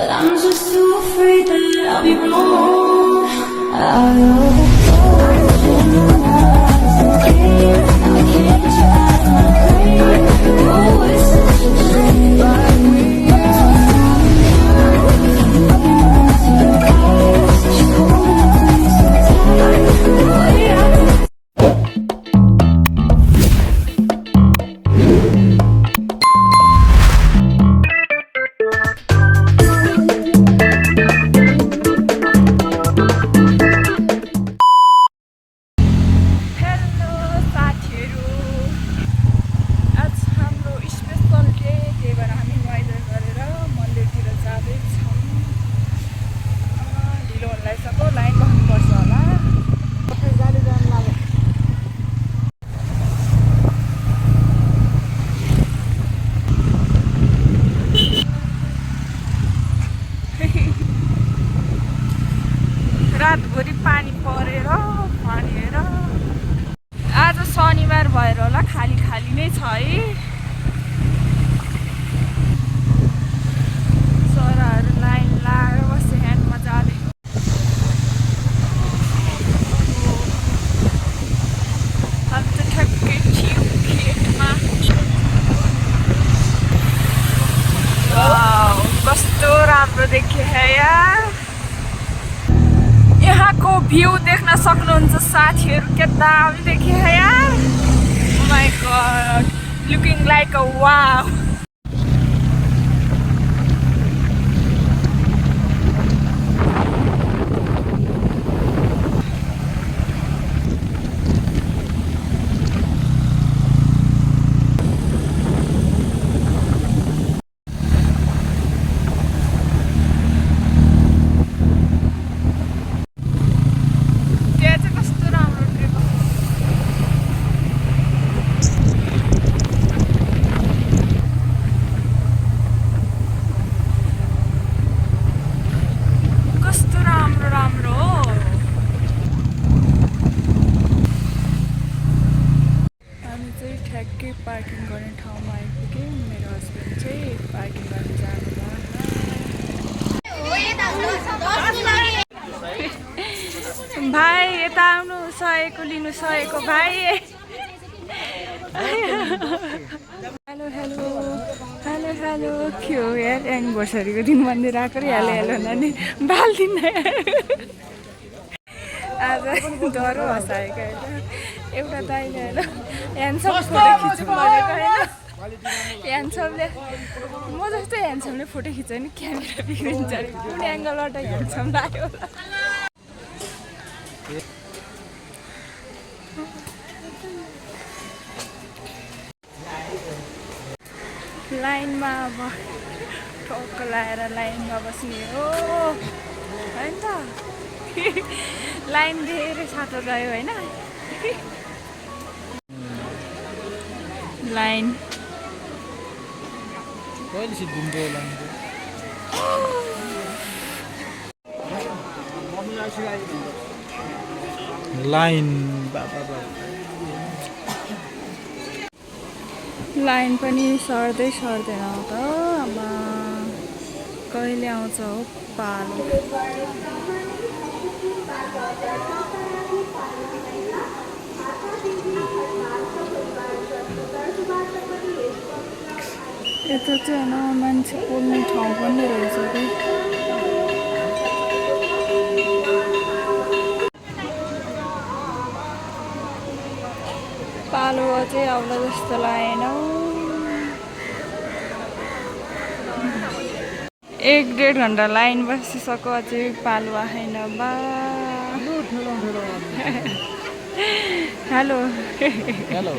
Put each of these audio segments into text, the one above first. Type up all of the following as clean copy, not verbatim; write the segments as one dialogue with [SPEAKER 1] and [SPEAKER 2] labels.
[SPEAKER 1] but I'm just too afraid that I'll be wrong. Out of the fortune, now I can't get you out of my brain. Oh, it's such a shame, but we
[SPEAKER 2] रातभरि पानी परेर भनेर आज शनिबार भएर होला खाली खाली नै छ है। चराहरू लाइन लगाएर बसे ह्यान्ड मजाले। अब त ठ्याक्कै छिउ खेतमा। वाउ, कस्तो राम्रो देखियो है यार। यहाँको भ्यू देख्न सक्नुहुन्छ साथीहरू, के दामी देखियो है यार। Oh my god, looking like a wow. Parking गर्ने ठाउँमा आइपुग्यौँ। मेरो हस्बेन्ड चाहिँ पार्किङ गर्न जानुभयो। भाइ यता आउनु, सहेको लिनु सहेको भाइ। हेलो हेलो हेलो हेलो, के हो यार, एनिभर्सरीको दिन मन्दिर आएको रे। हेलो हेलो नानी, बाल्दिन आज डह्रो हँसाएको होइन। एउटा दाइले होइन ह्यान्डसम फोटो खिच्नु भनेको होइन। ह्यान्डसमले म जस्तो ह्यान्डसमले फोटो खिच्यो भने क्यामेरा बिग्रिन्छ अरे। कुन एङ्गलबाट ह्यान्डसम लाग्यो होला। लाइनमा अब ठोक्क लाएर लाइनमा बस्ने हो होइन त। लाइन धेरै सातो गयो होइन। लाइन
[SPEAKER 3] लाइन
[SPEAKER 2] लाइन पनि सर्दै सर्दैन त। अब कहिले आउँछ हो पालो। यता चाहिँ होइन मान्छे बोल्ने ठाउँ पनि रहेछ कि। पालो चाहिँ आउला जस्तो लागेन। 1-1.5 घन्टा लाइन बसिसक्यो, अझै पालो आएन बा। Hello
[SPEAKER 3] hello.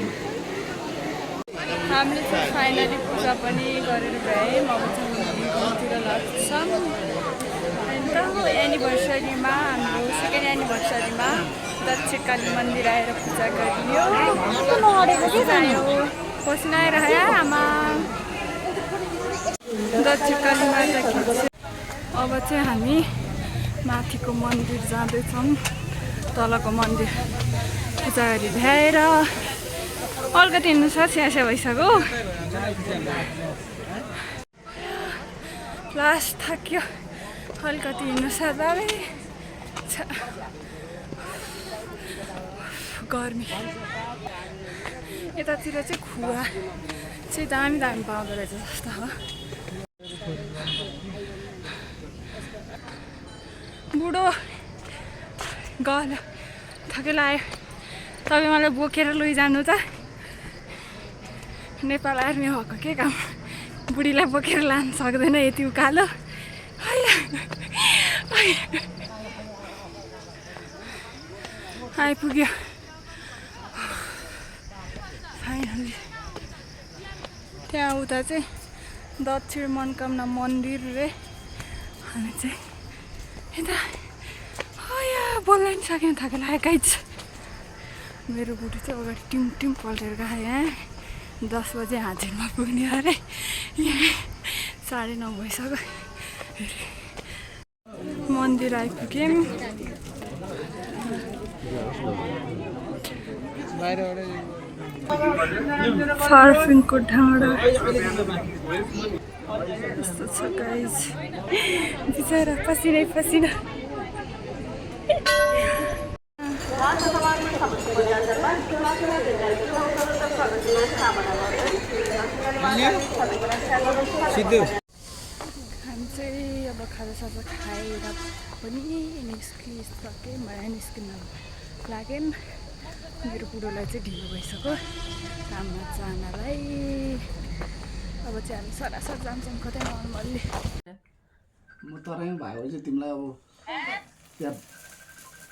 [SPEAKER 2] हामीले चाहिँ फाइनली पूजा पनि गरेर भ्यायौँ। अब चाहिँ घरतिर लाग्छौँ होइन त। एनिभर्सरीमा, हाम्रो सेकेन्ड एनिभर्सरीमा दक्षकाली मन्दिर आएर पूजा गरियो। पसिना आइरह्यो आमा। दक्षकाली माता खिच्यो। अब चाहिँ हामी माथिको मन्दिर जाँदैछौँ। तलको मन्दिर पूजा गरी भ्याएर अलिकति हिँड्नु छ, स्यास्या भइसक्यो। लास्ट थाक्यो अलिकति हिँड्नु साह्रै छ गर्मी यतातिर चाहिँ खुवा चाहिँ दामी दामी पाउँदो रहेछ जस्तो हो बुढो गयो थकै लाग्यो तपाईँ मलाई बोकेर लैजानु त नेपाल आर्मी भएको के काम बुढीलाई बोकेर लान सक्दैन यति उकालो आइपुग्यो फाइनली त्यहाँ उता चाहिँ दक्षिण मनोकामना मन्दिर रे हामी चाहिँ यता बोल्न नि सकेन थके लागेकै छ मेरो बुढी चाहिँ अगाडि टिम टिम पल्टेर गयो यहाँ 10 बजे हाजिरमा पुग्ने अरे यहाँ 9:30 भइसक्यो मन्दिर आइपुग्यौँ फर्फिङको डाँडा यस्तो छ गाइज बिचरा पसिनै पसिना हामी चाहिँ अब खाजासाजा खाएर पनि निस्किसकेँ मलाई निस्किन लाग्यो मेरो बुढोलाई चाहिँ ढिलो भइसक्यो काममा जानलाई अब चाहिँ हामी सरासर जान्छौँ कतै नर्मल्ली
[SPEAKER 3] म तराई भयो चाहिँ तिमीलाई अब त्यहाँ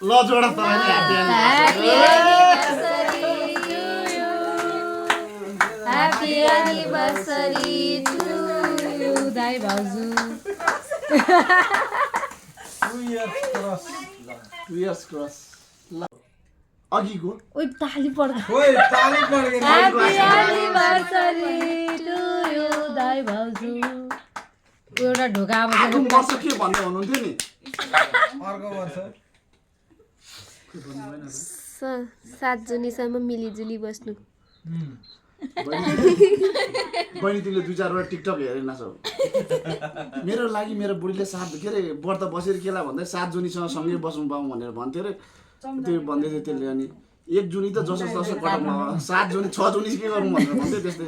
[SPEAKER 3] ल जोडा
[SPEAKER 4] Happy anniversary to you, दाइ भाउजू
[SPEAKER 3] 2 years cross ल अघिको
[SPEAKER 4] ओइ ताली पड्का Happy anniversary to you, दाइ भाउजू एउटा ढोका अब
[SPEAKER 3] वर्ष के भन्दै हुनुहुन्थ्यो नि
[SPEAKER 5] अर्को वर्ष
[SPEAKER 6] 7 जुनीसम्म मिलिजुली बस्नु
[SPEAKER 3] बहिनी तिमीले 2-4 वटा टिकटक हेरेनछौ मेरो लागि मेरो बुढीले के अरे व्रत बसेर केला भन्दै 7 जुनीसँग सँगै बस्नु पाऊँ भनेर भन्थ्यो रे त्यो भन्दै थियो त्यसले अनि 1 जुनी त जसो तसो कटाउनु 7 जुनी 6 जुनी के गरौँ भनेर भन्थ्यो त्यस्तै